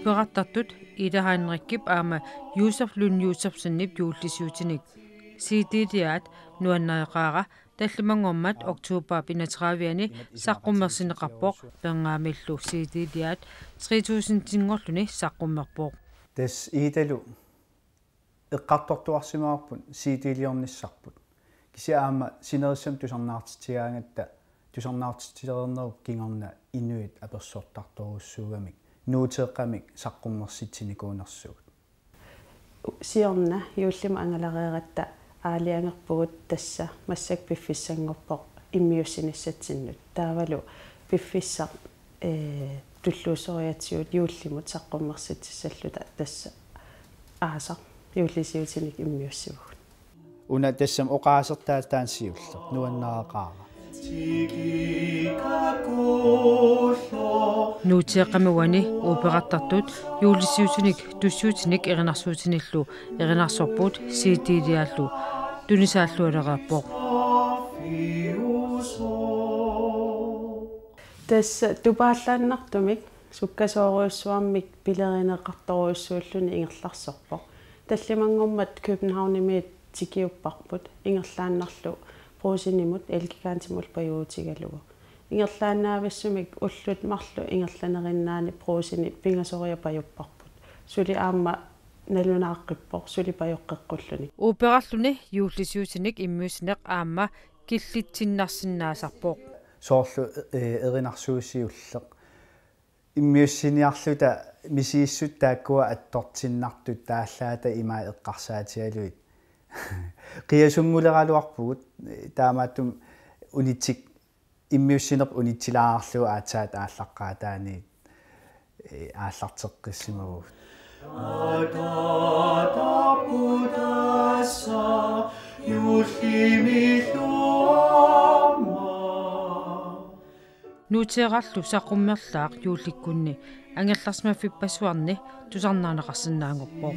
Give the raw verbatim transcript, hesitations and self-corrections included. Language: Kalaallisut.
Uperartartut Ida Heinrichip aamma Josef Lund Josefsenip juullisiutinik C D-liaat nuannareqaara tallimanngormat oktobarip enogtredive-ani saqqummersinneqarpoq, Perngaamillu C D-liaat tre tusindinngorluni saqqummerpoq. Tassa Idalu eqqartortuarsimavarput C D-liornissarput. Kisianni aamma sinerissami tusarnaartitsigaangatta tusarnaartitsilereernerup kingorna inuit apersortartorujussuugamik, nuuteeqqamik saqqummersitsinikuunersugut. Siorna juullimut angalareeratta aalajangerpugut, tassa massakkut piffissanngorpoq immiussinissatsinnut. Taavalu piffissaq, ee, tulluussoriaatsigut juullimut saqqummersitsissalluta tassa aasaq juullisiutinik immiussivugut. Una tassami oqaasertaa taanna siulleq nuannareqaara. Nuuteeqqami uani uperartartut juullisiutinik tussiutinik erinarsuutinillu erinarsorput C D-liaallu tunisaallualereerpoq. Tassa tupaallaannartumik sukkasoorujussuarmik pilerineqartorujussuulluni ingerlarsorpoq. Tallimanngormat Københavnimiit tikiupparput, ingerlaannarlu Brugsenimut Elgigantimullu pajuutigalugu. Ingerlaannaavissumik ullut marluk ingerlaneriinnaanni Brugseni pingasoriarluni pajupparput. Suli aamma nalunaaqqippoq, suli pajoqqeqqulluni. Uperarluni juullisiutinik immiussineq aamma killitsinnarsinnaasarpoq. Soorlu, ee, erinarsuusiulleq. Immiussiniarluta misigissutsit taakkua attortinnartut taallaat ima eqqarsaatigalugit. Qiasunnguleragaluarpugut, ee, taamaattumik unitsik-, immiussinerput unitsilaarlugu aatsaat aallaqqaataaniit, ee, aallarteqqissimavugut. Nuuteeqqarlu saqqummerlaaq juullikkunni angerlarsimaffippassuarni tusarnaarneqarsinnaanngorpoq.